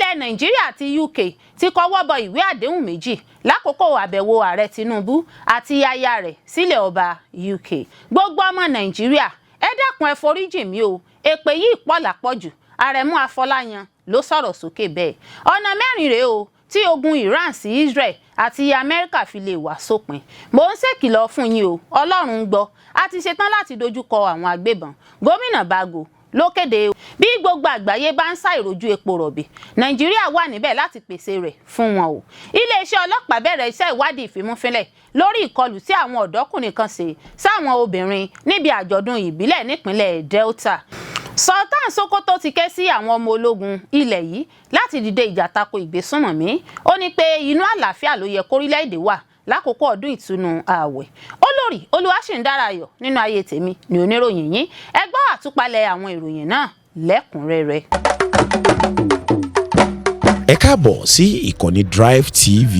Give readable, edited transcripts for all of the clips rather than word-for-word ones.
Ilẹ̀ Nàìjíríà àti UK ti kọwọ́ bọ ìwé àdéhùn méjì lákòókò àbẹ̀wò Ààrẹ Tinubu àti aya rẹ̀ sílẹ̀ ọba UK. Gbogbo ọmọ Nàìjíríà, ẹ dákun, ẹ foríjì mí o, èpè yìí pọ̀ lápọ̀jù. Àrẹ̀mú Afọláyan ló sọ̀rọ̀ sókè bẹ́ẹ̀. Ọ̀nà mẹ́rin rèé o tí ogun Iran sí Israel àti Amẹ́ríkà fi lè wá sópin. Mò ń ṣèkìlọ̀ fún yín o, Ọlọ́run ń gbọ́, a ti ṣetán láti dojúkọ àwọn agbébọn. Gómìnà Bago ló kéde. Bí gbogbo àgbáyé bá ń ṣàìrójú epo rọ̀bì, Nàìjíríà wà níbẹ̀ láti pèsè rẹ̀ fún wọn o. Iléeṣẹ́ ọlọ́pàá bẹ̀rẹ̀ iṣẹ́ ìwádìí ìfimúfínlẹ̀ lórí ìkọlù tí àwọn ọ̀dọ́kùnrin kan ṣe sáwọn obìnrin níbi àjọ̀dún ìbílẹ̀ nípínlẹ̀ Delta. Sultan Sokoto ti ké sí àwọn ọmọ ológun ilẹ̀ yìí láti dìde ìjà tako ìgbésùnmọ̀mí. Ó ní pé inú àlàáfíà ló yẹ kórílẹ̀-èdè wà lákòókò ọdún ìtúnu ààwẹ̀. Olórí Olúwaṣìndáráyọ̀ nínú ayé tèmi ní oníròyìn yín. Ẹ gbọ́ àtúpalẹ̀ àwọn ìròyìn náà lẹ́kùnrẹ́rẹ́. Ẹ káàbọ̀ sí ìkànnì Drive TV.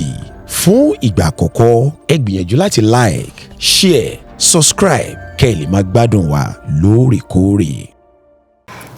Fún ìgbà àkọ́kọ́, ẹ gbìyànjú láti like, share, subscribe kẹ́ ẹ lè máa gbádùn wa lóòrèkóòrè.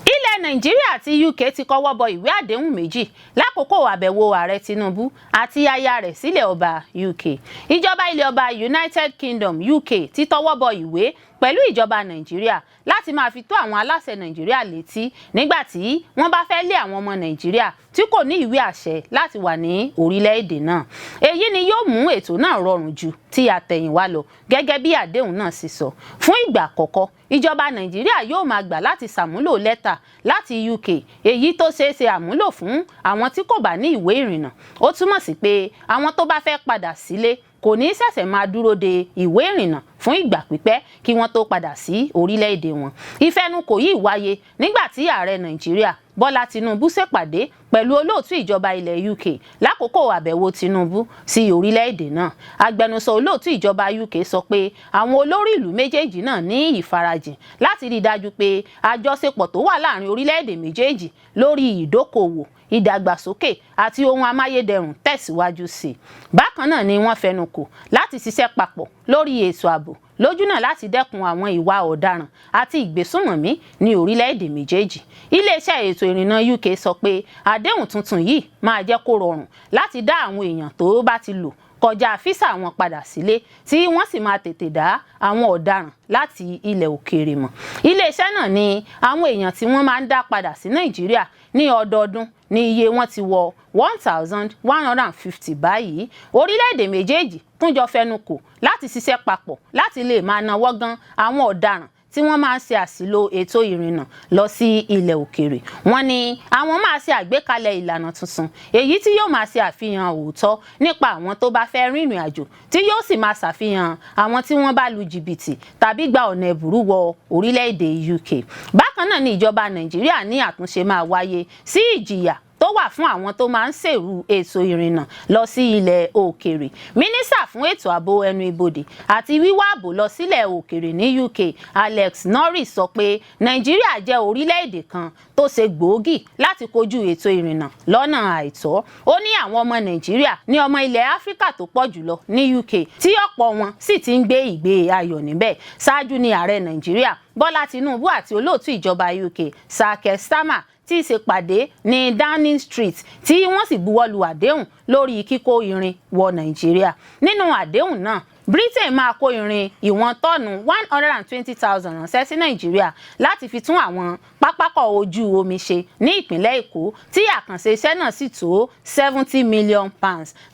Ilẹ̀ Nàìjíríà àti UK ti kọwọ́ bọ ìwé àdéhùn méjì lákòókò àbẹ̀wò Ààrẹ Tinubu àti aya rẹ̀ sílẹ̀ ọba UK. Ìjọba ilẹ̀ ọba United Kingdom, UK, ti tọwọ́ bọ ìwé pẹ̀lú ìjọba Nàìjíríà láti máa fi tó àwọn aláṣẹ Nàìjíríà létí nígbà tí wọ́n bá fẹ́ lé àwọn ọmọ Nàìjíríà tí kò ní ìwé àṣẹ láti wà ní orílẹ̀-èdè náà. Èyí ni yóò mú ètò náà rọrùn ju ti àtẹ̀yìnwá lọ, gẹ́gẹ́ bí àdéhùn náà sì sọ. Fún ìgbà àkọ́kọ́, ìjọba Nàìjíríà yóò máa gbà láti ṣàmúlò lẹ́tà láti UK, èyí tó ṣeé ṣe àmúlò fún àwọn tí kò bá ní ìwé ìrìnnà. Ó túmọ̀ sí pé àwọn tó bá fẹ́ padà sílé kò ní ṣẹ̀ṣẹ̀ máa dúró de ìwé ìrìnnà fún ìgbà pípẹ́ kí wọ́n tó padà sí orílẹ̀-èdè wọn. Ìfẹnukò yìí wáyé nígbà tí Ààrẹ Nàìjíríà Bọ́lá Tinubu ṣèpàdé pẹ̀lú olóòtú ìjọba ilẹ̀ UK lákòókò àbẹ̀wò Tinubu sí orílẹ̀-èdè náà. Agbẹnusọ olóòtú ìjọba UK sọ pé àwọn olórí ìlú méjèèjì náà ní ìfarajìn láti rí i dájú pé àjọṣepọ̀ tó wà láàrin orílẹ̀-èdè méjèèjì lórí ìdókòwò, ìdàgbàsókè àti ohun amáyédẹrùn tẹ̀síwájú sí i. Bákan náà ni wọ́n fẹnu kò láti ṣiṣẹ́ papọ̀ lórí ètò ààbò lójúnà láti dẹ́kun àwọn ìwà ọ̀daràn àti ìgbésùnmọ̀mí ní orílẹ̀-èdè méjèèjì. Iléeṣẹ́ ètò ìrìnnà UK sọ pé àdéhùn tuntun yìí máa jẹ́ kó rọrùn láti dá àwọn èèyàn tó bá ti lò kọjá físà wọn padà sílé, tí wọ́n sì máa tètè dá àwọn ọ̀daràn láti ilẹ̀ òkèèrè mọ̀. Iléeṣẹ́ náà ní àwọn èèyàn tí wọ́n máa ń dá padà sí Nàìjíríà ní ọdọọdún ní iye wọn ti wọ 1,150 báyìí. Orílẹ̀-èdè méjèèjì tún jọ fẹnu kò láti ṣiṣẹ́ papọ̀ láti lè máa nawọ́ gan àwọn ọ̀daràn tí wọ́n máa ń ṣe àṣìlò ètò ìrìnnà lọ sí ilẹ̀ òkèèrè. Wọ́n ní àwọn máa ṣe àgbékalẹ̀ ìlànà tuntun, èyí tí yóò máa ṣe àfihàn òótọ́ nípa àwọn tó bá fẹ́ rìnrìn àjò, tí yóò sì máa ṣàfihàn àwọn tí wọ́n bá lu jìbìtì tàbí gba ọ̀nà ẹ̀bùrú wọ orílẹ̀-èdè UK. Bákan náà ni ìjọba Nàìjíríà ní àtúnṣe máa wáyé sí ìjìyà tó wà fún àwọn tó máa ń ṣèrú ètò ìrìnnà lọ sí ilẹ̀ òkèèrè. Mínísítà fún ètò ààbò ẹnu ibodè àti wíwá ààbò lọ sílẹ̀ òkèèrè ní UK, Alex Norris, sọ pé Nàìjíríà jẹ́ orílẹ̀-èdè kan tó ṣe gbòógì láti kojú ètò ìrìnnà lọ́nà àìtọ́. Ó ní àwọn ọmọ Nàìjíríà ní ọmọ ilẹ̀ Áfíríkà tó pọ̀ jùlọ ní UK, tí ọ̀pọ̀ wọn sì ti ń gbé ìgbé ayọ̀ níbẹ̀. Ṣáájú ní Ààrẹ Nàìjíríà Bọ́lá Tinubu àti olóòtú ìjọba UK Sir Keir Starmer tí í ṣe pàdé ní Downing Street, tí wọ́n sì buwọ́lu àdéhùn lórí kíkó irin wọ Nàìjíríà. Nínú àdéhùn náà, Britain máa kó irin ìwọ̀n tọ́ọ̀nù 120,000 ránṣẹ́ sí Nàìjíríà láti fi tún àwọn pápákọ̀ ojú omi ṣe ní ìpínlẹ̀ Èkó, tí àkànṣe iṣẹ́ náà sì tó £70 million.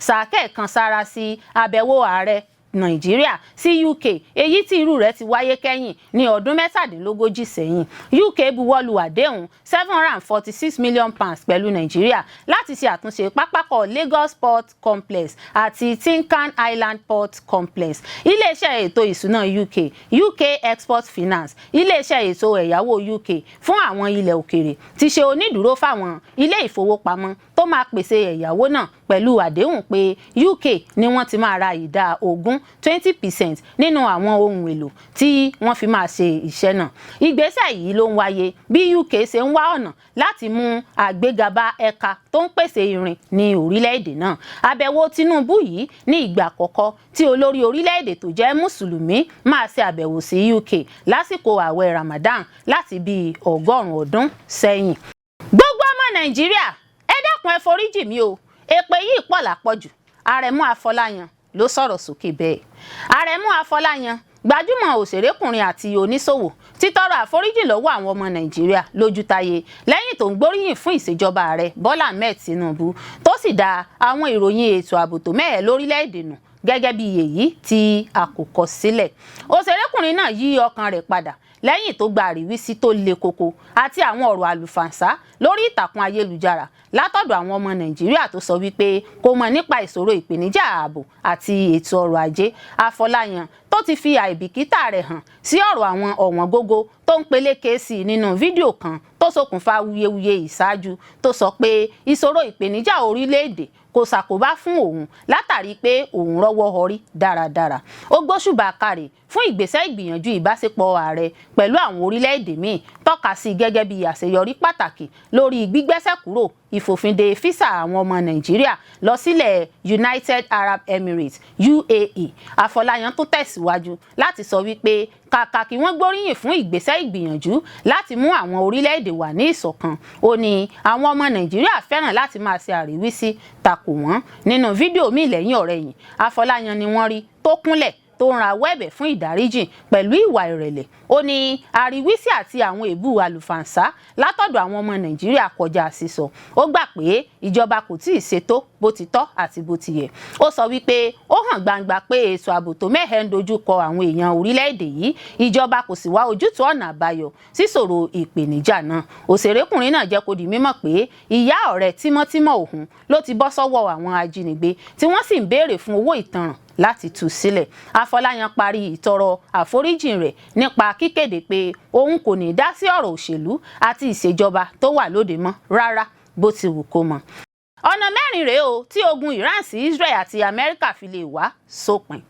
Sàkẹ́ kan sára sí àbẹ̀wò ààrẹ Nàìjíríà sí UK, èyí tí irú rẹ̀ ti wáyé kẹ́yìn ní ọdún 37 sẹ́yìn. UK buwọ́lu àdéhùn £746 million pẹ̀lú Nàìjíríà láti ṣe àtúnṣe pápákọ̀ Lagos Port Complex àti Tincan Island Port Complex. Iléeṣẹ́ ètò ìṣúná UK, UK Export Finance, iléeṣẹ́ ètò ẹ̀yáwó UK fún àwọn ilẹ̀ òkèrè, ti ṣe onídùúró fáwọn ilé ìfowópamọ́ tó máa pèsè ẹ̀yáwó náà pẹ̀lú àdéhùn pé UK ni wọ́n ti máa ra ìdá 20, 20%, nínú àwọn ohun èlò tí wọ́n fi máa ṣe iṣẹ́ náà. Ìgbésẹ̀ yìí ló ń wáyé bí UK ṣe ń wá ọ̀nà láti mú àgbéga bá ẹ̀ka tó ń pèsè irin ní orílẹ̀-èdè náà. Àbẹ̀wò Tinubu yìí ní ìgbà àkọ́kọ́ tí olórí orílẹ̀-èdè tó jẹ́ Mùsùlùmí máa ṣe àbẹ̀wò sí UK lásìkò ààwẹ̀ Ramadan láti bíi 100 ọdún sẹ́yìn. Gbogbo ọmọ Nàìjíríà, ẹ dákun. Dákun, ẹ foríjì mi o, èpè yìí pọ̀ lápọ̀jù. Àrẹ̀mú Afọláyan ló sọ̀rọ̀ sókè bẹ́ẹ̀. Àrẹ̀mú Afọláyan, gbajúmọ̀ òṣèrékùnrin àti oníṣòwò, ti tọrọ àforíjì lọ́wọ́ àwọn ọmọ Nàìjíríà lójútayé lẹ́yìn tó ń gbóríyìn fún ìṣèjọba Ààrẹ Bọ́lá Ahmed Tinubu, tó sì dá àwọn ìròyìn ètò ààbò tó mẹ́hẹ̀ lórílẹ̀‐èdè nù gẹ́gẹ́ bí èyí tí a kò kọ sílẹ̀. Òṣèrékùnrin náà yí ọkàn rẹ̀ padà lẹ́yìn tó gba àríwísí tó le koko àti àwọn ọ̀rọ̀ àlùfàǹsá lórí ìtàkùn ayélujára látọ̀dọ̀ àwọn ọmọ Nàìjíríà tó sọ wípé kò mọ̀ nípa ìṣòro ìpèníjà ààbò àti ètò ọrọ̀ ajé. Afọláyan tó ti fi àìbìkítà rẹ̀ hàn sí ọ̀rọ̀ àwọn ọ̀wọ́n gógó tó ń peléke sí i nínú fídíò kan tó ṣokùnfà wuyewuye ìṣáájú, tó sọ pé ìṣòro ìpèníjà orílẹ̀-èdè kò ṣàkóbá fún òun látàrí pé òun rọ́wọ́ họrí dáradára. Ó gbóṣùbà káre fún ìgbésẹ̀ ìgbìyànjú ìbáṣepọ̀ ààrẹ pẹ̀lú àwọn orílẹ̀-èdè míì, tọ́ka sí gẹ́gẹ́ bí àṣeyọrí pàtàkì lórí gbígbẹ́sẹ̀ kúrò ìfòfinde físà àwọn ọmọ Nàìjíríà lọ sílẹ̀ United Arab Emirates, UAE. Afọláyan tó tẹ̀síwájú láti sọ wípé kàkà kí wọ́n gbóríyìn fún ìgbésẹ̀ ìgbìyànjú láti mú àwọn orílẹ̀-èdè wà ní ìṣọ̀kan, ó ní àwọn ọmọ Nàìjíríà fẹ́ràn láti máa ṣe àríwísí takò wọ́n. Nínú fídíò míì lẹ́yìn ọ̀rẹ̀yìn, Afọláyan ni wọ́n rí tó kúnlẹ̀, tó ń rawọ́ ẹ̀bẹ̀ fún ìdáríjìn pẹ̀lú ìwà ìrẹ̀lẹ̀. Ó ní àríwísí àti àwọn èébú àlùfàǹsá látọ̀dọ̀ àwọn ọmọ Nàìjíríà kọjá sísọ. Ó gbà pé ìjọba kò tí ì ṣètò bó ti tọ́ àti bó ti yẹ. Ó sọ wípé ó hàn gbangba pé ètò ààbò tó mẹ́hẹ̀ ń dojú kọ àwọn èèyàn orílẹ̀-èdè yìí, ìjọba kò sì wá ojútùú ọ̀nà àbáyọ síṣòro ìpèníjà náà. Òṣèrékùnrin náà jẹ́ kó di mímọ̀ pé ìyá ọ̀rẹ́ tímọ́tímọ́ òun ló ti bọ́ sọ́wọ́ àwọn ajínigbé, tí wọ́n sì ń béèrè fún owó ìtanràn láti tú sílẹ̀. Afọláyan parí ìtọrọ àforíjìn rẹ̀ nípa kíkéde pé òun kò ní dá sí ọ̀rọ̀ òṣèlú àti ìṣèjọba tó wà lóde mọ́ rárá, bó ti wù kó mọ. Ọ̀nà mẹ́rin rèé o tí ogun Iran sí Israel àti Amẹ́ríkà fi lè wá sópin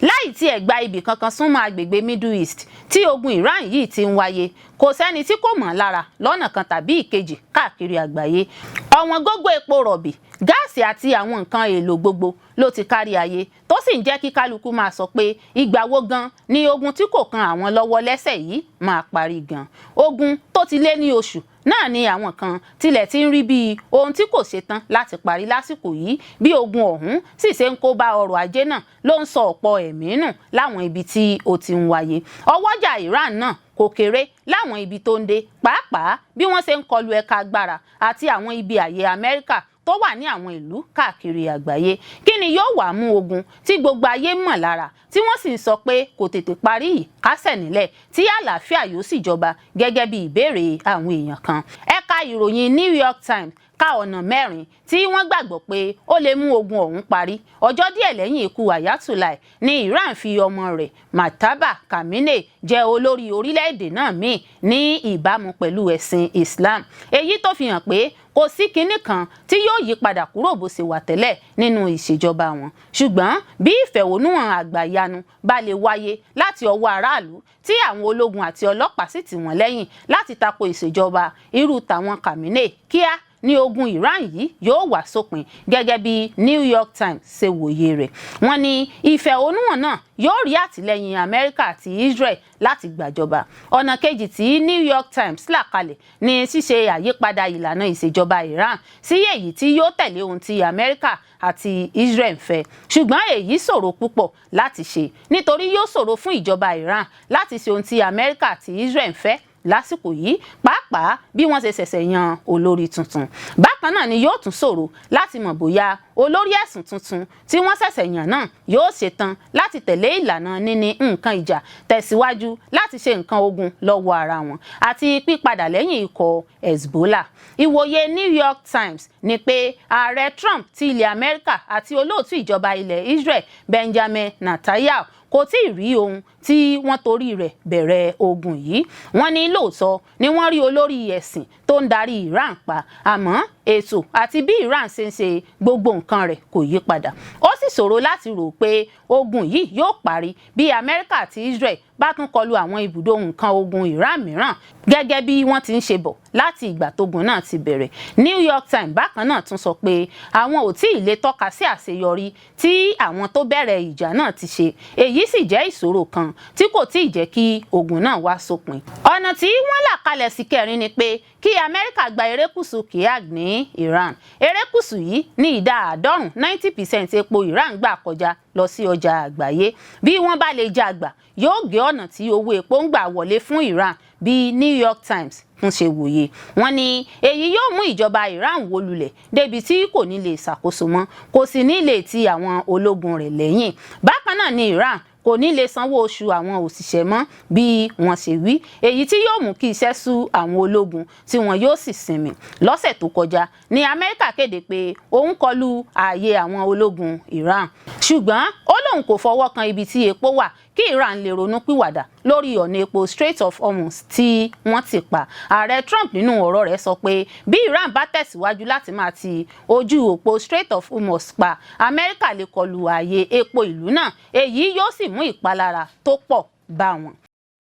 láì tí ẹ̀ gba ibì kankan súnmọ́ agbègbè Middle East tí ogun Iran yìí ti ń wáyé. Kò sẹ́ni tí kò mọ̀ lára lọ́nà kan tàbí ìkejì káàkiri àgbáyé. Ọ̀wọ́n gógó epo rọ̀bì, gáàsì àti àwọn nǹkan èlò gbogbo ló ti kárí ayé, tó sì ń jẹ́ kí kálukú máa sọ pé ìgbà wo gan ni ogun tí kò kan àwọn lọ́wọ́ lẹ́sẹ̀ yìí máa parí gan? Ogun tó ti lé ní oṣù náà ni àwọn kan tilẹ̀ ti ń rí bíi ohun tí kò ṣetán láti parí lásìkò yìí. Bí ogun ọ̀hún sì ṣe ń kó bá ọrọ̀ ajé náà ló ń sọ ọ̀pọ̀ ẹ̀mí nù láwọn ibi tí ó ti ń wáyé. Ọwọ́jà Iran náà kò kéré láwọn ibi tó ń dé, pàápàá bí wọ́n ṣe ń kọlu ẹ̀ka agbára àti àwọn ibi àyè Amẹ́ríkà tó wà ní àwọn ìlú káàkiri àgbáyé. Kí ni yóò wá mú ogun tí gbogbo ayé mọ̀ lára, tí wọ́n sì ń sọ pé kò tètè parí yìí, kásẹ̀ nílẹ̀ tí àlàáfíà yóò sì jọba, gẹ́gẹ́ bí ìbéèrè àwọn èèyàn kan? Ẹ̀ka ìròyìn New York Times ka ọ̀nà mẹ́rin tí wọ́n gbàgbọ́ pé ó lè mú ogun ọ̀hún parí. Ọjọ́ díẹ̀ lẹ́yìn ikú Ayatollah ní Iran fi ọmọ rẹ̀ Mojtaba Khamenei jẹ́ olórí orílẹ̀-èdè náà míì ní ìbámu pẹ̀lú ẹ̀sìn Islam, èyí tó fi hàn pé kò sí kinní kan tí yóò yí padà kúrò bó ṣe wà tẹ́lẹ̀ nínú ìṣèjọba wọn. Ṣùgbọ́n bí ìfẹ̀hónúhàn àgbàyanu bá lè wáyé láti ọwọ́ aráàlú, tí àwọn ológun àti ọlọ́pàá sì tì wọ́n lẹ́yìn láti tako ìṣèjọba irú tàwọn Khamenei, kíá ní ogun Iran yìí yóò wá sópin, gẹ́gẹ́ bí New York Times ṣe wòye rẹ̀. Wọ́n ní ìfẹ̀hónúhàn náà yóò rí àtìlẹ́yìn Amẹ́ríkà àti Israel láti gbàjọba. Ọ̀nà kejì tí New York Times là kalẹ̀ ní ṣíṣe àyípadà ìlànà ìṣèjọba Iran sí èyí tí yóò tẹ̀lé ohun tí Amẹ́ríkà àti Israel ń fẹ́. Ṣùgbọ́n èyí ṣòro púpọ̀ láti ṣe, nítorí yóò ṣòro fún ìjọba Iran láti ṣe ohun tí Amẹ́ríkà àti Israel ń fẹ́ lásìkò yìí, pàápàá bí wọ́n ṣe ṣẹ̀ṣẹ̀ yan olórí tuntun. Bákan náà ni yóò tún ṣòro láti mọ̀ bóyá olórí ẹ̀sìn tuntun tí wọ́n ṣẹ̀ṣẹ̀ yàn náà yóò ṣetán láti tẹ̀lé ìlànà níní nǹkan ìjà, tẹ̀síwájú láti ṣe nǹkan ogun lọ́wọ́ ara wọn àti pípadà lẹ́yìn ikọ̀ Hezbollah. Ìwòye New York Times ni pé Ààrẹ Trump ti ilẹ̀ Amẹ́ríkà àti olóòtú ìjọba ilẹ̀ Israel Benjamin Netanyahu kò tí ì rí ohun tí wọ́n torí rẹ̀ bẹ̀rẹ̀ ogun yìí. Wọ́n ní lóòótọ́ ni wọ́n rí olórí ẹ̀sìn tó ń darí Iran pa, àmọ́ ètò àti bí Iran ṣe ń ṣe gbogbo nǹkan rẹ̀ kò yí padà. Ó sì ṣòro láti rò pé ogun yìí yóò parí bí Amẹ́ríkà àti Israel bá tún kọlu àwọn ibùdó nǹkan ogun Iran mìíràn, gẹ́gẹ́ bí wọ́n ti ń ṣe bọ̀ láti ìgbà tógun náà ti bẹ̀rẹ̀. New York Times bákan náà tún sọ pé àwọn ò tí ì lè tọ́ka sí àṣeyọrí tí àwọn tó bẹ̀rẹ̀ ìjà náà ti ṣe, èyí sì jẹ́ ìṣòro kan tí kò tí ì jẹ́ kí ogun náà wá sópin. Ọ̀nà tí wọ́n là kalẹ̀ sí kẹrin ni pé kí Kí Amẹ́ríkà gba erékùṣù Kharg ní Iran. Erékùṣù yìí ní ìdá 90, 90% epo Iran gbà kọjá lọ sí ọjà àgbáyé. Bí wọ́n bá lè já gbà, yóò gé ọ̀nà tí owó epo ń gbà wọlé fún Iran. Bí New York Times ń ṣe wòye, wọ́n ní èyí yóò mú ìjọba Iran wó lulẹ̀ débi tí kò ní lè ṣàkóso mọ́, kò sì ní lè ti àwọn ológun rẹ̀ lẹ́yìn. Bákan náà ní Iran kò ní lè sanwó oṣù àwọn òṣìṣẹ́ mọ́ bí wọ́n ṣe wí, èyí tí yóò mú kí iṣẹ́ sú àwọn ológun tí wọn yóò sì sinmi. Lọ́sẹ̀ tó kọjá ní Amẹ́ríkà kéde pé òun kọlu ààyè àwọn ológun Iran, ṣùgbọ́n ó lóun kò fọwọ́ kan ibi tí epo wà, kí Iran lè ronú pìwàdà lórí ọ̀nà epo Strait of Hormuz tí wọ́n ti pa. Ààrẹ Trump nínú ọ̀rọ̀ rẹ̀ sọ pé bí Iran bá tẹ̀síwájú láti máa ti ojú òpó Strait of Hormuz pa, Amẹ́ríkà lè kọlu ààyè epo ìlú náà, èyí yóò sì mú ìpalára tó pọ̀ bá wọn.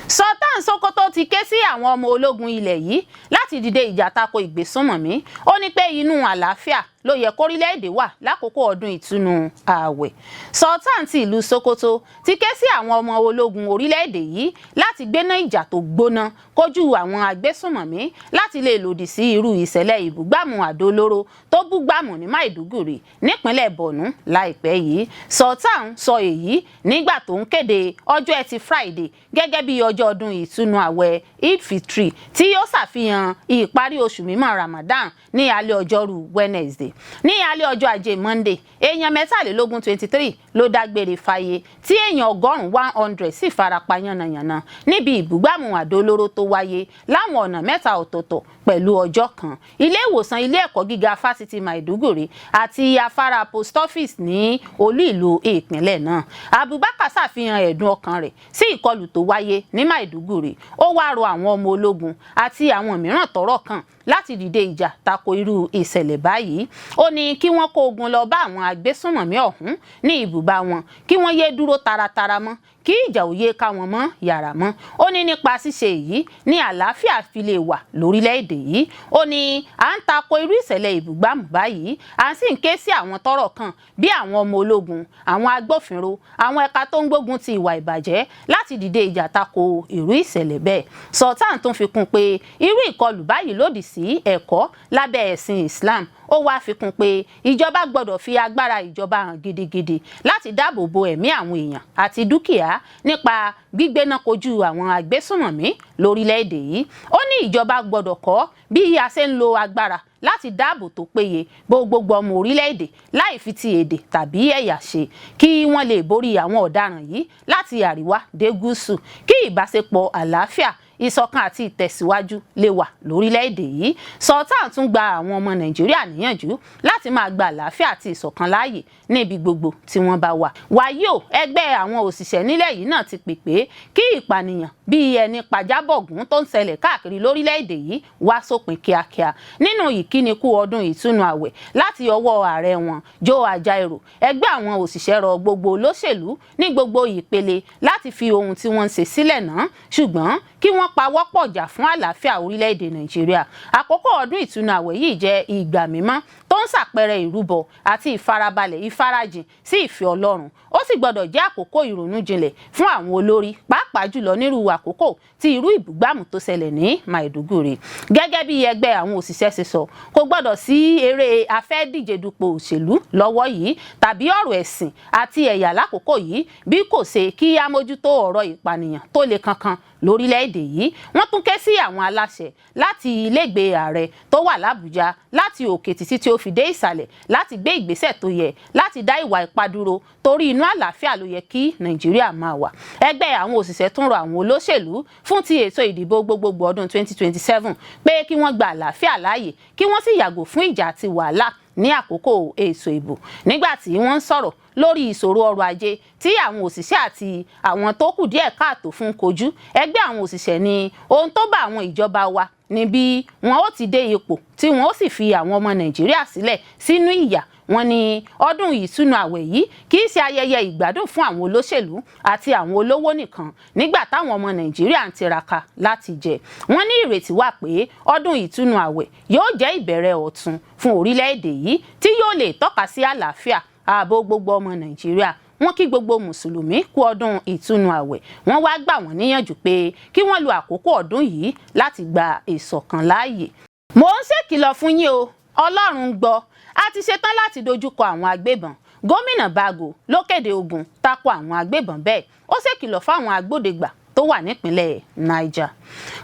Sultan Sokoto ti ké sí àwọn ọmọ ológun ilẹ̀ yìí láti dìde ìjà tako ìgbésùnmọ̀mí. Ó ní pé inú àlàáfíà ló yẹ kórílẹ̀-èdè wà lákòókò ọdún ìtúnu ààwẹ̀. Sultan ti ìlú Sokoto ti ké sí àwọn ọmọ ológun orílẹ̀-èdè yìí láti gbéná ìjà tó gbóná kojú àwọn agbésùnmọ̀mí láti lè lòdì sí irú ìṣẹ̀lẹ̀ ìbúgbàmù àdó olóró tó búgbàmù ní Maiduguri nípínlẹ̀ Borno láìpẹ́ yìí. Sultan sọ èyí nígbà tó ń kéde ọjọ́ Ẹtì Friday gẹ́gẹ́ bí ọjọ́ ọdún ìtúnu ààwẹ̀ Eid Fitri, tí yóò ṣàfihàn ìparí oṣù mímọ́ Ramadan ní alẹ́ ọjọ́rú Wednesday. Ní alẹ́ ọjọ́ Ajé Monday, èèyàn 23, 23 ló dágbére fáyé, tí èèyàn 100, 100 sì farapa yánnayànna níbi ìbúgbàmù àdó olóró tó wáyé láwọn ọ̀nà mẹ́ta ọ̀tọ̀ọ̀tọ̀ pẹ̀lú ọjọ́ kan: ilé ìwòsàn ilé ẹ̀kọ́ gíga Fásitì Maiduguri àti afárá Post Office ní olú ìlú ìpínlẹ̀ náà. Abubakar ṣàfihàn ẹ̀dùn ọkàn rẹ̀ sí ìkọlù tó wáyé ní Maiduguri. Ó wá rọ àwọn ọmọ ológun àti àwọn mìíràn tọ́rọ̀ kàn láti dìde ìjà tako irú ìṣẹ̀lẹ̀ báyìí. Ó ní kí wọ́n kó ogun lọ bá àwọn agbésùnmọ̀mí ọ̀hún ní ibùba wọn, kí wọ́n yéé dúró taratara mọ́, kí ìjà ò yéé ká wọn mọ́ yàrá mọ́. Ó ní nípa ṣíṣe èyí ní àlàáfíà fi lè wà lórílẹ̀‐èdè yìí. Ó ní à ń tako irú ìṣẹ̀lẹ̀ ìbúgbàmù báyìí, à ń sì ń ké sí àwọn tọ́rọ̀ kàn bí àwọn ọmọ ológun, àwọn agbófinró, àwọn ẹ̀ka tó ń gbógun ti ìwà ìbàjẹ́ láti dìde ìjà tako irú ìṣẹ̀lẹ̀ bẹ́ẹ̀. Sultan tún fi kún pé irú ìkọlù báyìí lòdì sí ẹ̀kọ́ lábẹ́ ẹ̀sìn Islam. Ó wáá fi kún pé ìjọba gbọ́dọ̀ fi agbára ìjọba hàn gidigidi láti dáàbò bo ẹ̀mí àwọn èèyàn àti dúkìá nípa gbígbéná kojú àwọn agbésùnmọ̀mí lórílẹ̀‐èdè yìí. Ó ní ìjọba gbọ́dọ̀ kọ́ bí a ṣe ń lo agbára láti dáàbò tó péye bo gbogbo ọmọ orílẹ̀-èdè láì fi ti èdè tàbí ẹ̀yà ṣe, kí wọ́n lè borí àwọn ọ̀daràn yìí láti àríwá dé gúúsù, kí ìbáṣepọ̀ àlàáfíà, ìṣọ̀kan àti ìtẹ̀síwájú lè wà lórílẹ̀‐èdè yìí. Sultan tún gba àwọn ọmọ Nàìjíríà níyànjú láti máa gba àlàáfíà àti ìṣọ̀kan láàyè níbi gbogbo tí wọ́n bá wà. Wàyí o, ẹgbẹ́ àwọn òṣìṣẹ́ nílẹ̀ yìí náà ti pè pé kí ìpànìyàn bíi ẹni pàjábọ̀gún tó ń ṣẹlẹ̀ káàkiri lórílẹ̀‐èdè yìí wá sópin kíákíá. Nínú ìkíni kú ọdún ìtúnu àwẹ̀ láti ọwọ́ ààrẹ wọn, Joe Ajaero, ẹgbẹ́ àwọn òṣìṣẹ́ rọ gbogbo olóṣèlú ní gbogbo ìpele láti fi ohun tí wọ́n ń ṣe sílẹ̀ náà, ṣùgbọ́n kí wọ́n pawọ́pọ̀ jà fún àlàáfíà orílẹ̀-èdè Nàìjíríà. Àkókò ọdún ìtúnu àwẹ̀ yìí jẹ́ ìgbà mímọ́ tó ń ṣàpẹẹrẹ ìrúbọ àti ìfarabalẹ̀ ìfarajìn sí ìfẹ́ Ọlọ́run. Ó sì gbọ́dọ̀ jẹ́ àkókò ìrònú jinlẹ̀ fún àwọn olórí, pàápàá jùlọ nírú àkókò tí irú ìbúgbàmù tó ṣẹlẹ̀ ní Maiduguri. Gẹ́gẹ́ bí ẹgbẹ́ àwọn òṣìṣẹ́ ṣe sọ, kò gbọ́dọ̀ sí eré afẹ́díje dupò òṣèlú lọ́wọ́ yìí tàbí ọ̀rọ̀ ẹ̀sìn àti ẹ̀yà lákòókò yìí, bí kò ṣe kí á mójútó ọ̀rọ̀ ìpànìyàn tó le kankan lórílẹ̀‐èdè yìí. Wọ́n tún ké sí àwọn aláṣẹ láti ilégbèé ààrẹ tó wà lábújá láti òkè títí tí ó fi dé ìsàlẹ̀ láti gbé ìgbésẹ̀ tó yẹ láti dá ìwà ipá dúró, torí inú àlàáfíà ló yẹ kí Nàìjíríà máa wà. Ẹgbẹ́ àwọn òṣìṣẹ́ tún rọ àwọn olóṣèlú fún ti ètò ìdìbò gbogbogbò ọdún 2027 pé kí wọ́n gba àlàáfíà láàyè, kí wọ́n sì yàgò fún ìjà àti wàhálà ní àkókò ètò ìbò. Nígbà tí wọ́n ń sọ̀rọ̀ lórí ìṣòro ọrọ̀ ajé tí àwọn òṣìṣẹ́ àti àwọn tó kù díẹ̀ káàtó fún kojú, ẹgbẹ́ àwọn òṣìṣẹ́ ní ohun tó bá àwọn ìjọba wa ní bí wọn ó ti dé ipò tí wọn ó sì fi àwọn ọmọ Nàìjíríà sílẹ̀ sínú ìyà. Wọ́n ní ọdún ìtúnu àwẹ̀ yìí kì í ṣe ayẹyẹ ìgbádùn fún àwọn olóṣèlú àti àwọn olówó nìkan nígbà táwọn ọmọ Nàìjíríà ń tiraka láti jẹ. Wọ́n ní ìrètí wà pé ọdún ìtúnu àwẹ̀ yóò jẹ́ ìbẹ̀rẹ̀ ọ̀tun fún orílẹ̀-èdè yìí tí yóò lè tọ́ka sí àlàáfíà, ààbò gbogbo ọmọ Nàìjíríà. Wọ́n kí gbogbo mùsùlùmí kú ọdún ìtúnu àwẹ̀. Wọ́n wá gbà wọ́n níyànjú pé kí wọ́n lo àkókò ọdún yìí láti gba ìṣọ̀kan láàyè. Mò ń ṣèkìlọ̀ fún yín o, Ọlọ́run gbọ́, a ti ṣetán láti dojúkọ àwọn agbébọn. Gómìnà Bago ló kéde ogun tako àwọn agbébọn bẹ́ẹ̀. Ó ṣèkìlọ̀ fáwọn agbódegbà tó wà nípìnlẹ̀ Niger.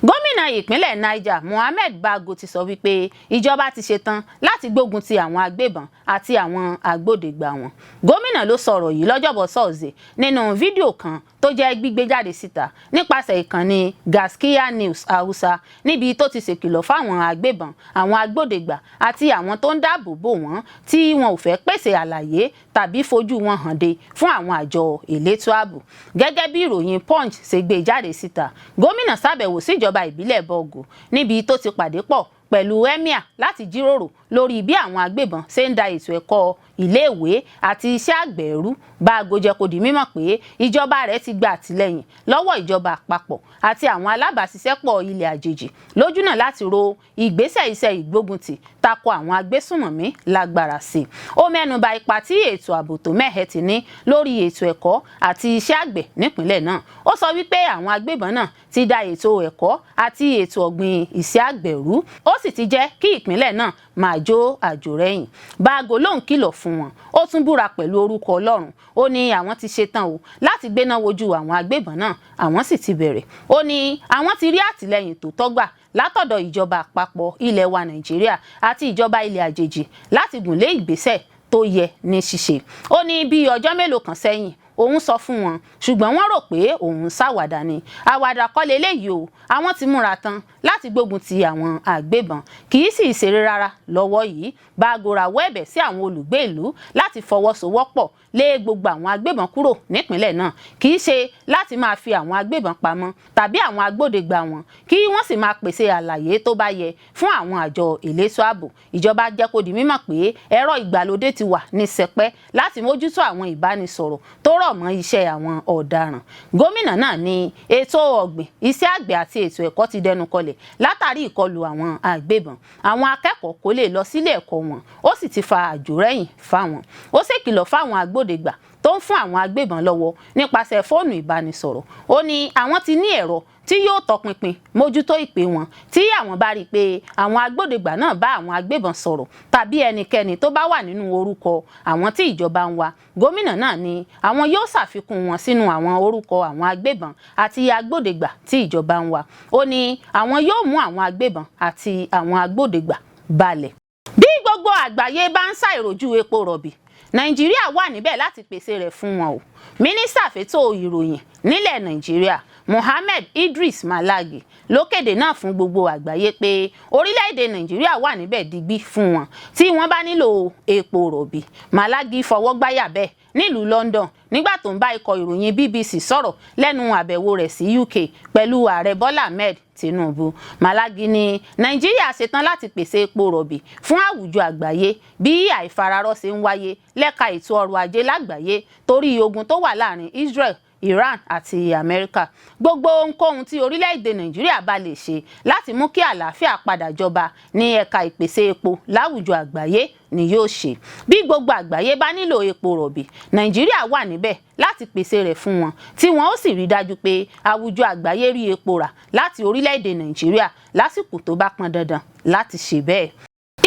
Gómìnà ìpínlẹ̀ Niger, Mohammed Bago, ti sọ wípé ìjọba ti ṣetán láti gbógun ti àwọn agbébọn àti àwọn agbódegbà wọn. Gómìnà ló sọ̀rọ̀ yìí lọ́jọ́bọ̀ Thursday nínú fídíò kan tó jẹ́ gbígbé jáde síta nípasẹ̀ ìkànnì Gaskiya News Hausa, níbi tó ti ṣèkìlọ̀ fáwọn agbébọn, àwọn agbódegbà àti àwọn tó ń dáàbò bò wọ́n tí wọn ò fẹ́ pèsè àlàyé tàbí fojú wọn hàn de fún àwọn àjọ elétò ààbò. Gẹ́gẹ́ bí ìròyìn Punch ṣe gbé jáde síta, gómìnà ṣàbẹ̀wò síjọba ìbílẹ̀ Borgu, níbi tó ti pàdé pọ̀ pẹ̀lú emir láti jíròrò lórí bí àwọn agbébọn ṣe ń da ètò ẹ̀kọ́ iléèwé àti iṣẹ́ àgbẹ̀ rú. Báago jẹ́ kó di mímọ̀ pé ìjọba rẹ̀ ti gba àtìlẹ́yìn lọ́wọ́ ìjọba àpapọ̀ àti àwọn alábàáṣiṣẹ́pọ̀ ilẹ̀ àjèjì lójúnà láti ro ìgbésẹ̀ iṣẹ́ ìgbóguntì tako àwọn agbésùnmọ̀mí lágbára sí i. Ó mẹ́nuba ipa tí ètò ààbò tó mẹ́hẹ̀ ti ní lórí ètò ẹ̀kọ́ àti iṣẹ́ àgbẹ̀ nípìnlẹ̀ náà. Ó sọ wípé àwọn agbébọn náà ti da ètò ẹ̀kọ́ àti ètò ọ̀gbìn iṣẹ́ àgbẹ̀ rú, ó sì ti jẹ́ kí ìpínlẹ̀ náà máa jó àjò rẹ̀yìn. Báago lóun kìlọ̀ fún wọn, ó tún búra pẹ̀lú orúkọ Ọlọ́run. Ó ní àwọn ti ṣetán o láti gbéná wojú àwọn agbébọn náà, àwọn sì ti bẹ̀rẹ̀. Ó ní àwọn ti rí àtìlẹ́yìn tó tọ́gbà látọ̀dọ̀ ìjọba àpapọ̀ ilẹ̀ wa Nàìjíríà àti ìjọba ilẹ̀ àjèjì láti gùn lé ìgbésẹ̀ tó yẹ ní ṣíṣe. Ó ní bí ọjọ́ mélòó kan sẹ́yìn, òun sọ fún wọn, ṣùgbọ́n wọ́n rò pé òun ń ṣàwàdà ni. Àwàdà kọ́ leléyìí o. Àwọn ti múra tán láti gbógun ti àwọn àgbébọn, kì í sì ṣeré rárá lọ́wọ́ yìí. Báago rawọ́ ẹ̀bẹ̀ sí àwọn olùgbé ìlú láti fọwọ́sowọ́pọ̀ lé gbogbo àwọn agbébọn kúrò nípìnlẹ̀ náà, kì í ṣe láti máa fi àwọn agbébọn pamọ́ tàbí àwọn agbódegbà wọn, kí wọ́n sì máa pèsè àlàyé tó bá yẹ fún àwọn àjọ elétò ààbò. Ìjọba jẹ́ kó di mímọ̀ pé ẹ̀rọ ìgbàlódé ti wà ní sẹpẹ́ láti mójútó àwọn ìbánisọ̀rọ̀ tó rọ̀ mọ́ iṣẹ́ àwọn ọ̀daràn. Gómìnà náà ní ètò ọ̀gbìn, iṣẹ́ àgbẹ̀ àti ètò ẹ̀kọ́ ti dẹnu kọlẹ̀ látàrí ìkọlù àwọn agbébọn. Àwọn akẹ́kọ̀ọ́ kò lè lọ sílé ẹ̀kọ́ wọn, ó sì ti fa àjòrẹ́yìn fáwọn. Ó ṣèkìlọ̀ fáwọn agbódegbà tó ń fún àwọn agbébọn lọ́wọ́ nípasẹ̀ fóònù ìbánisọ̀rọ̀. Ó ní àwọn ti ní ẹ̀rọ tí yóò tọpinpin mójútó ìpè wọn. Tí àwọn bá rí i pé àwọn agbódegbà náà bá àwọn agbébọn sọ̀rọ̀ tàbí ẹnikẹ́ni tó bá wà nínú orúkọ àwọn tí ìjọba ń wá, gómìnà náà ní àwọn yóò ṣàfikún wọn sínú àwọn orúkọ àwọn agbébọn àti agbódegbà tí ìjọba ń wá. Ó ní àwọn yóò mú àwọn agbébọn àti àwọn agbódegbà balẹ̀. Bí gbogbo àgbáyé bá ń ṣàìrójú epo rọ̀bì, Nàìjíríà wà níbẹ̀ láti pèsè rẹ̀ fún wọn o. Mínísítà fétò ìròyìn nílẹ̀ Nàìjíríà, Mohammed Idris Malagi, ló kéde náà fún gbogbo àgbáyé pé orílẹ̀-èdè Nàìjíríà wà níbẹ̀ digbí fún wọn tí wọ́n bá nílò epo rọ̀bì. Malagi fọwọ́ gbáyà bẹ́ẹ̀ nílùú London nígbà tó ń bá ikọ̀ ìròyìn BBC sọ̀rọ̀ lẹ́nu àbẹ̀wò rẹ̀ sí UK pẹ̀lú Ààrẹ Bọ́lá Ahmed Tinubu. Malagi ní Nàìjíríà ṣetán láti pèsè epo rọ̀bì fún àwùjọ àgbáyé bí àìfararọ́ ṣe ń wáyé lẹ́ka ètò ọrọ̀ ajé lágbàáyé torí ogun tó wà láàrin Israel, Iran àti Amẹ́ríkà. Gbogbo ohunkóhun tí orílẹ̀-èdè Nàìjíríà bá lè ṣe láti mú kí àlàáfíà padà jọba ní ẹ̀ka ìpèsè epo láwùjọ àgbáyé ni yóò ṣe. Bí gbogbo àgbáyé bá nílò epo rọ̀bì, Nàìjíríà wà níbẹ̀ láti pèsè rẹ̀ fún wọn, tí wọn ó sì rí dájú pé àwùjọ àgbáyé rí epo rà láti orílẹ̀-èdè Nàìjíríà lásìkò tó bá pọn dandan láti ṣe bẹ́ẹ̀.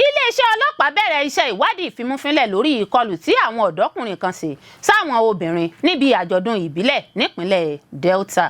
Iléeṣẹ́ ọlọ́pàá bẹ̀rẹ̀ iṣẹ́ ìwádìí ìfimúfínlẹ̀ lórí ìkọlù tí àwọn ọ̀dọ́kùnrin kan ṣe sáwọn obìnrin níbi àjọ̀dún ìbílẹ̀ nípínlẹ̀ Delta.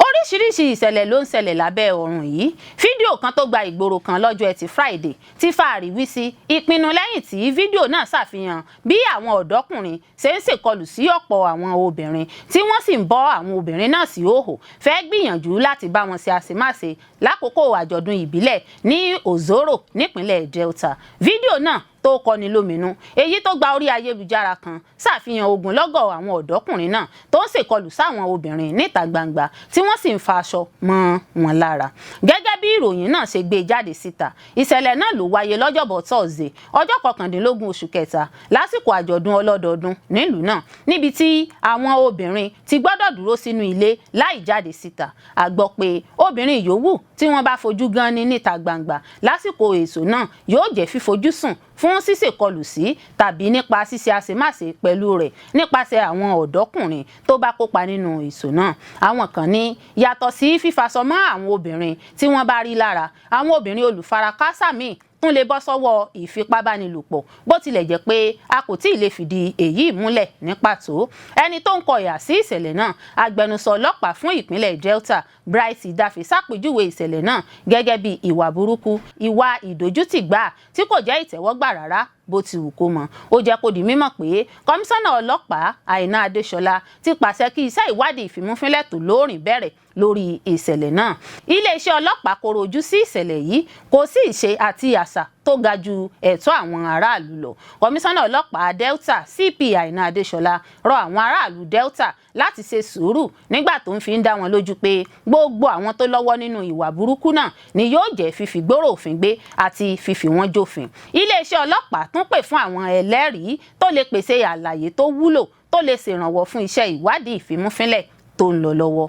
Oríṣiríṣi ìṣẹ̀lẹ̀ ló ń ṣẹlẹ̀ lábẹ́ ọ̀run yìí. Fídíò kan tó gba ìgboro kan lọ́jọ́ Ẹtì Friday ti fa àríwísí ìpinnu lẹ́yìn tí fídíò náà ṣàfihàn bí àwọn ọ̀dọ́kùnrin ṣe ń ṣèkọlù sí ọ̀pọ̀ àwọn obìnrin, tí wọ́n sì ń bọ́ àwọn obìnrin náà sí òhò, fẹ́ gbìyànjú láti bá wọn ṣe àṣemáṣe lákòókò àjọ̀dún ìbílẹ̀ ní Ozoro nípínlẹ̀ Delta. Fídíò náà tó kọni lóminú, èyí tó gba orí ayélujára kan, ṣàfihàn ogunlọ́gọ̀ àwọn ọ̀dọ́kùnrin náà tó ń ṣèkọlù sáwọn obìnrin níta gbangba, tí wọ́n sì ń fa aṣọ mọ́ wọn lára. Gẹ́gẹ́ bí ìròyìn náà ṣe gbé jáde síta, ìṣẹ̀lẹ̀ náà ló wáyé lọ́jọ́bọ̀ Thursday, ọjọ́ 19 oṣù kẹta, lásìkò àjọ̀dún ọlọ́dọọdún nílùú náà, níbi tí àwọn obìnrin ti gbọ́dọ̀ dúró sínú ilé láì jáde síta. A gbọ́ pé obìnrin yòówù tí wọ́n bá fojú gan ni níta gbangba lásìkò ètò náà yóò jẹ́ fífojú sùn. Fún ṣíṣèkọlù sí tàbí nípa ṣíṣe àṣemáṣe pẹ̀lú rẹ̀ nípasẹ̀ àwọn ọ̀dọ́kùnrin tó bá kópa nínú ìṣó náà. Àwọn kan ní yàtọ̀ sí fífaṣọ mọ́ àwọn obìnrin tí wọ́n bá rí lára, àwọn obìnrin olùfarakásá míì tún lè bọ́ sọ́wọ́ ìfipábánilòpọ̀, bó tilẹ̀ jẹ́ pé a kò tí ì lè fìdí èyí múlẹ̀ ní pàtó. Ẹni tó ń kọ ìhà sí ìṣẹ̀lẹ̀ náà, agbẹnusọ ọlọ́pàá fún ìpínlẹ̀ Delta, Bright Edafe, ṣàpèjúwe ìṣẹ̀lẹ̀ náà gẹ́gẹ́ bí ìwà burúkú, ìwà ìdójútì gbáà tí kò jẹ́ ìtẹ́wọ́gbà rárá bó ti wù kó mọ. Ó jẹ́ kó di mímọ̀ pé kọmíṣánná ọlọ́pàá Àìná Adéṣọlá ti pàṣẹ kí iṣẹ́ ìwádìí ìfimúfínlẹ̀ tó lóòrìn bẹ̀rẹ̀ lórí ìṣẹ̀lẹ̀ náà. Iléeṣẹ́ ọlọ́pàá koro ojú sí ìṣẹ̀lẹ̀ yìí. Kò sí ìṣe àti àṣà tó ga ju ẹ̀tọ́ àwọn aráàlú lọ. Kọmíṣánná ọlọ́pàá Delta, CP Àìná Adéṣọlá, rọ àwọn aráàlú Delta láti ṣe sùúrù nígbà tó ń fi ń dá wọn lójú pé gbogbo àwọn tó lọ́wọ́ nínú ìwà burúkú náà ni yóò jẹ́ fífi gbòòrò òfin gbé àti fífi wọ́n jófin. Iléeṣẹ́ ọlọ́pàá tún pè fún àwọn ẹlẹ́rìí tó lè pèsè àlàyé tó wúlò tó lè ṣèrànwọ́ fún iṣẹ́ ìwádìí ìfimúfínlẹ̀ tó ń lọ lọ́wọ́.